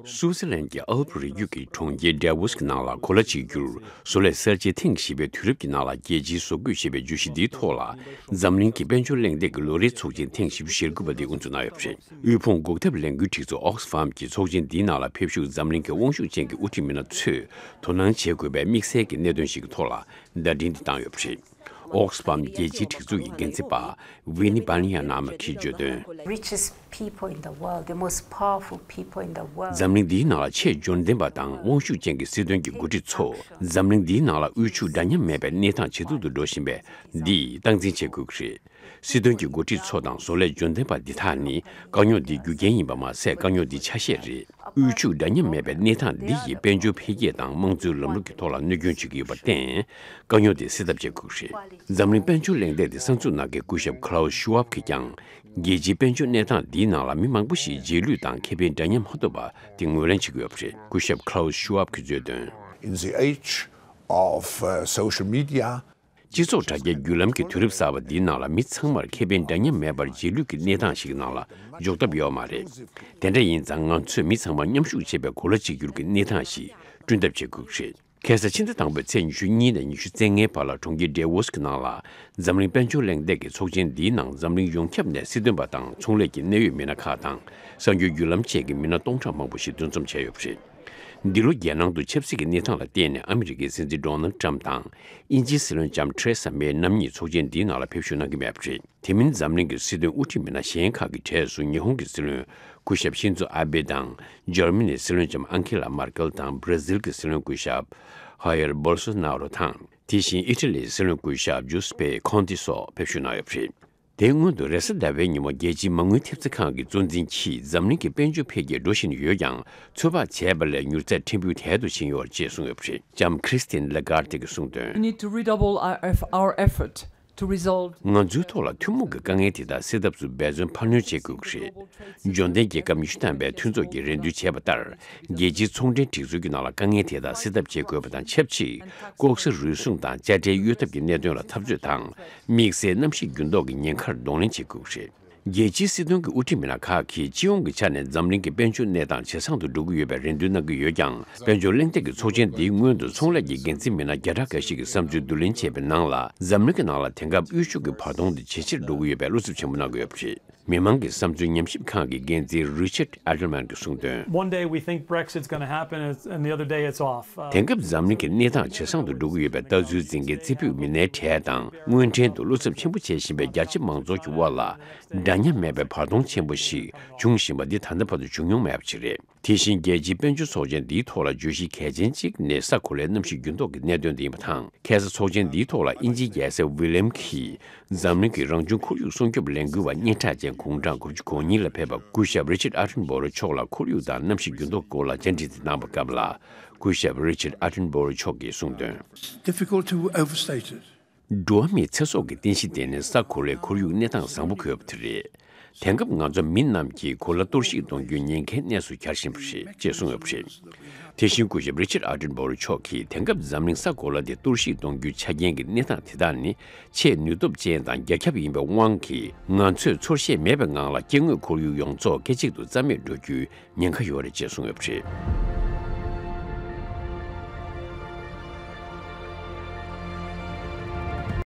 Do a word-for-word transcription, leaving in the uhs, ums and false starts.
སུའུ་ཙེར་ལན་གྱི་ཨལ་པ་རི་རྒྱུད་ཀྱི་གྲོང་ཁྱེར་ཌེ་ཝོ་སི་གི་ནང་ལ་གོ་ལ་གཅིག་གྱུར་བཟོ་ལས་གསར་བརྗེའི་ཐེངས་བཞི་པའི་དུས་རབས་ཀྱི་ནང་ལ་རྒྱལ་སྤྱིའི་བཟོ་བཀོད་ཞེས་པའི་བརྗོད་གཞི་འདིའི་ཐོག་ལ། འཛམ་གླིང་གི་དཔལ་འབྱོར་གླེང་སྟེགས་ཀྱི་ལོ་རེའི་ཚོགས་ཆེན་ཐེངས་བཞི་བཅུ་ཞེ་དགུ་པ་དེ་དབུ་འཛུགས་གནང་ཡོད་པ་རེད། དབུལ་ཕོངས་འགོག་ཐབས་ལས་འགུལ་སྒྲིག་འཛུགས་Oxfam གྱིས་ཚོགས་ཆེན་འདིའི་ནང་ལ་ཕེབས་ཞུགས་འཛམ་གླིང་གི་དབང་ཤུགས་ཅན་གྱི་དབུ་ཁྲིད་མི་སྣ་ཚོས་དོ་སྣང་བྱེད་དགོས་པའི་དམིགས་བསལ་གྱི་གནད་དོན་ཞིག་གི་ཐོག་ལ་བརྡ་འཕྲིན་འདི་བཏང་ཡོད་པ་རེད། Oxfam རྒྱལ་སྤྱིའི་སྒྲིག་འཛུགས་ཀྱི་འགན་འཛིན་པ་Vini Banyayama གིས་བརྗོད་དོན། Richest people in the world, the most powerful people in the world. འཛམ་གླིང་འདིའི་ནང་ལ་ཆེས་འབྱོར་ལྡན་པ་དང་དབང་ཤུགས་ཅན་གྱི་སྲིད་དོན་གྱི་འགོ་ཁྲིད་ཚོ་འཛམ་གླིང་འདིའི་ནང་ལ་དབུལ་ཕྱུག་འདྲ་མཉམ་མེད་པའི་གནས་སྟངས་ཇེ་སྡུག་ཏུ་འགྲོ་བཞིན་པས་འདིས་སྟངས་འཛིན་བྱེད་དགོས་ཀྱི་རེད། སྲིད་དོན་གྱི་འགོ་ཁྲིད་ཚོ་དང་བཟོ་ལས་འབྱོར་ལྡན་པ་འདི་དག་ནི་དཀའ་རྙོག་འདིའི་རྒྱུ་རྐྱེན་ཡིན་པ་མ་ཟད་དཀའ་རྙོག་འདིའི་ཆ་ཤས་རེད། དབུལ་ཕྱུག་འདྲ་མཉམ་མེད་པའི་གནས་སྟངས་འདི་ཡིས་དཔལ་འབྱོར་འཕེལ་རྒྱས་དང་དམངས་གཙོའི་ལམ་ལུགས་ཀྱི་ཐོག་ལ་གནོད་སྐྱོན་བྱེད་ཀྱི་ཡོད་པར་བརྟེན། དཀའ་རྙོག་དེ་སེལ་ཐབས་བྱེད་དགོས་ཀྱི་རེད། འཛམ་གླིང་དཔལ་འབྱོར་གླེང་སྟེགས་དེ་གསར་འཛུགས་གནང་མཁན་སྐུ་ཞབས་Klaus Schwab གིས་ཀྱང་རྒྱལ་སྤྱིའི་དཔལ་འབྱོར་གནས་སྟངས་འདིའི་ནང་ལ་མི་མང་པོ་ཞིག་རྗེས་ལུས་དང་ཁེ་ཕན་འདྲ་མཉམ་མ་ཐོབ་པ་དེ་ངོས་ལེན་བྱེད་ཀྱི་ཡོད་པ་རེད། སྐུ་ཞབས་Klaus Schwab གིས་བརྗོད་དོན། In the age of uh, social media, སྤྱི་ཚོགས་དྲ་རྒྱའི་བརྒྱུད་ལམ་གྱི་དུས་རབས་གསར་པ་འདིའི་ནང་ལ་མི་ཚང་མར་ཁེ་ཕན་འདྲ་མཉམ་མེད་པར་རྗེས་ལུས་ཀྱི་གནས་སྟངས་ཤིག་ནང་ལ་འཇོག་ཐབས་ཡོད་མ་རེད། དེ་འདྲ་ཡིན་ཙང་ང་ཚོས་མི་ཚང་མ་མཉམ་ཞུགས་བྱེད་པའི་གོ་ལ་གཅིག་གྱུར་གྱི་གནས་སྟངས་ཤིག་བསྐྲུན་ཐབས་བྱེད་དགོས་ཀྱི་རེད། ཁ་སང་ཕྱི་ཟླ་དང་པོའི་ཚེས་ཉི་ཤུ་གཉིས་ནས་ཉི་ཤུ་རྩ་ལྔའི་བར་ལ་གྲོང་ཁྱེར་ཌེ་ཝོ་སི་གི་ནང་ལ་འཛམ་གླིང་དཔལ་འབྱོར་གླེང་སྟེགས་ཀྱི་ཚོགས་ཆེན་འདིའི་ནང་འཛམ་གླིང་ཡོངས་ཁྱབ་ནས་སྲིད་དོན་པ་དང་ཚོང་ལས་ཀྱི་གནད་ཡོད་མི་སྣ་ཁག་དང་གསར་འགྱུར་བརྒྱུད་ལམ་བཅས་ཀྱི་མི་སྣ་སྟོང་ཕྲག་མང་པོ་ཞིག་འདུ་འཛོམས་བྱས་ཡོད་པ་རེད། འདི་ལོ་རྒྱལ་ནང་དུ་ཆབ་སྲིད་ཀྱི་གནས་སྟངས་ལ་བརྟེན་ནས་ཨ་མི་རི་ཀའི་སྲིད་འཛིན་ཌོ་ནལ་ཊམ་དང་དབྱིན་ཇིའི་སྲིད་བློན་ལྕམ་ཐེ་རེ་ས་མེ་རྣམ་གཉིས་ཚོགས་ཆེན་འདིའི་ནང་ལ་ཕེབས་ཞུགས་གནང་གི་མེད་པ་རེད། དེ་མིན་འཛམ་གླིང་གི་སྲིད་དོན་དབུ་ཁྲིད་མི་སྣ་གཞན་ཁག་གི་གྲས་སུ་ཉི་ཧོང་གི་སྲིད་བློན་སྐུ་ཞབས་ཤིན་ཛོ་ཨ་བྷེ་དང་འཇར་མ་ནིའི་སྲིད་བློན་ལྕམ་ཨང་ཁེ་ལ་མར་ཀེལ་དང་བྷར་ཛིལ་གྱི་སྲིད་བློན་སྐུ་ཞབས་ཧ་ཡེར་བོལ་སོ་ནཱ་རོ་དང་དེ་བཞིན་ཨི་ཊ་ལིའི་སྲིད་བློན་སྐུ་ཞབས་ཇུ་སེ་པེ་ཁོན་ཏེ་སོགས་ཕེབས་ཞུགས་གནང་ཡོད་པ་རེད། དེའི་སྔོན་དུ་རེས་གཟའ་ཟླ་བའི་ཉིན་མོ་རྒྱལ་སྤྱིའི་མ་དངུལ་ཐེབས་རྩ་ཁང་གི་གཙོ་འཛིན་གྱིས་འཛམ་གླིང་གི་དཔལ་འབྱོར་འཕེལ་རྒྱས་འགྲོ་བཞིན་ཡོད་ཀྱང་ཚོད་དཔག་བྱས་པ་ལས་མྱུར་ཚད་ཕྲན་བུ་དལ་དུ་ཕྱིན་ཡོད་ཅེས་གསུངས་ཡོད་པ་རེད། ལྕམ་ཁྲིས་ཏིན་ལ་གར་ཏེ་གིས་གསུངས་དོན། We need to redouble our, eff- our effort to resolve. ང་ཚོའི་ཐོག་ལ་ཐུན་མོང་གི་དཀའ་ངལ་དེ་དག་སེལ་ཐབས་སུ་འབད་བརྩོན་འཕར་སྣོན་བྱེད་དགོས་ཀྱི་རེད། འབྱོར་ལྡན་རྒྱལ་ཁབ་ཉི་ཤུ་ཐམ་པའི་མཐུན་ཚོགས་ཀྱིས་རེ་འདུན་བྱས་པ་ལྟར། རྒྱལ་སྤྱིའི་ཚོང་འབྲེལ་སྒྲིག་འཛུགས་ཀྱི་ནང་ལ་དཀའ་ངལ་དེ་དག་སེལ་ཐབས་བྱེད་དགོས་པ་དང་ཆབས་ཅིག་ལྐོག་ཟ་རུལ་སུངས་དང་དཔྱ་ཁྲལ་གཡོལ་ཐབས་ཀྱི་གནད་དོན་ལ་འཐབ་རྩོད་དང་། དམིགས་བསལ་གནམ་གཤིས་འགྱུར་ལྡོག་གི་ཉེན་ཁར་གདོང་ལེན་བྱེད་དགོས་ཀྱི་རེད། རྒྱལ་སྤྱིའི་སྲིད་དོན་གྱི་དབུ་ཁྲིད་མི་སྣ་ཁག་གིས་སྤྱི་ཡོངས་ཀྱི་ཆ་ནས་འཛམ་གླིང་གི་དཔལ་འབྱོར་གནས་སྟངས་ཇེ་བཟང་དུ་འགྲོ་གི་ཡོད་པའི་རེ་འདུན་གནང་གི་ཡོད་ཀྱང་། དཔལ་འབྱོར་གླེང་སྟེགས་ཀྱི་ཚོགས་ཆེན་འདིའི་སྔོན་དུ་ཚོང་ལས་ཀྱི་འགན་འཛིན་མི་སྣ་བརྒྱ་ཕྲག་འགའ་ཞིག་གི་བསམ་ཚུལ་བསྡུ་ལེན་བྱས་པའི་ནང་ལ། འཛམ་གླིང་གི་ནང་ལ་དེང་སྐབས་དབུལ་ཕྱུག་གི་བར་སྟོང་དེ་ཇེ་ཆེར་འགྲོ་གི་ཡོད་པའི་བློ་འཚབ་ཆེན་པོ་གནང་གི་ཡོད་པ་རེད། མི་མང་གི་བསམ་ཚུལ་ཉམས་ཞིབ་ཁང་གི་འགན་འཛིན་Richard Edelman གྱིས་གསུངས་དོན། One day we think Brexit's gonna happen, and the other day it's off. དེང་སྐབས་འཛམ་གླིང་གི་གནས་སྟངས་ཇེ་བཟང་དུ་འགྲོ་གི་ཡོད་པའི་ལྟ་ཚུལ་འཛིན་མཁན་རྩེ་ཕུད་མི་སྣའི་གྲས་དང་། དངོས་འབྲེལ་དུ་བློ་འཚབ་ཆེན་པོ་བྱེད་བཞིན་པའི་རྒྱ་ཆེ་མང་ཚོགས་ཀྱི་དབར་ལ། འདྲ་མཉམ་མེད་པའི་བར་སྟོང་ཆེན་པོ་ཞིག་འབྱུང་བཞིན་པ་འདི་ད་ལྟ་བར་དུ་བྱུང་མྱོང་མེད་པ་ཞིག་རེད། དེ་བཞིན་རྒྱལ་སྤྱིའི་དཔལ་འབྱོར་ཚོགས་ཆེན་འདིའི་ཐོག་ལ་བརྗོད་གཞི་གལ་ཆེན་གཅིག་ནི་ས་གོ་ལའི་གནམ་གཤིས་འགྱུར་ལྡོག་གི་གནད་དོན་དེ་ཡིན་པ་དང་། ཁ་སང་ཚོགས་ཆེན་འདིའི་ཐོག་ལ་དབྱིན་ཇིའི་རྒྱལ་སྲས་ཝི་ལི་ཡམ་གྱིས་འཛམ་གླིང་གི་རང་བྱུང་ཁོར་ཡུག་སྲུང་སྐྱོབ་ལས་འགུལ་བ་སྙན་གྲགས་ཅན་གུང་གྲངས་དགུ་བཅུ་གོ་གཉིས་ལ་ཕེབས་པ་སྐུ་ཞབས་Richard Attenborough མཆོག་ལ་ཁོར་ཡུག་དང་གནམ་གཤིས་འགྱུར་ལྡོག་སྐོར་ལ་བཅར་འདྲི་དེ་གནང་བའི་སྐབས་ལ། སྐུ་ཞབས་Richard Attenborough མཆོག་གིས་གསུངས་དོན། Difficult to overstate it. འགྲོ་བ་མིའི་ཚེ་སྲོག་གི་རྟེན་གཞི་དེ་ནི་ས་གོ་ལའི་ཁོར་ཡུག་གནས་སྟངས་བཟང་པོ་དགོས་པ་དེ་རེད། དེང་སྐབས་ང་ཚོ་མི་རྣམས་ཀྱིས་གོ་ལ་གཏོར་བཤིག་གཏོང་རྒྱུའི་ཉེན་ཁའི་གནས་སུ་གྱར་བཞིན་པ་རེད་ཅེས་གསུངས་ཡོད་པ་རེད། དེ་བཞིན་སྐུ་ཞབས་Richard Attenborough མཆོག་གིས་དེང་སྐབས་འཛམ་གླིང་ས་གོ་ལ་དེ་གཏོར་བཤིག་གཏོང་རྒྱུའི་ཆ་རྐྱེན་གྱི་གནས་སྟངས་དེ་དག་ནི་ཆེས་ནུས་སྟོབས་ཅན་དང་རྒྱ་ཁྱབ་ཡིན་པའི་དབང་གིས་ང་ཚོས་ཚོར་ཤེས་མེད་པའི་ངང་ལ་སྐྱེ་དངོས་ཁོར་ཡུག་ཡོངས་རྫོགས་སྐད་ཅིག་ཏུ་རྩ་མེད་འགྲོ་རྒྱུའི་ཉེན་ཁ་ཡོད་རེད་ཅེས་གསུངས་ཡོད་པ་རེད།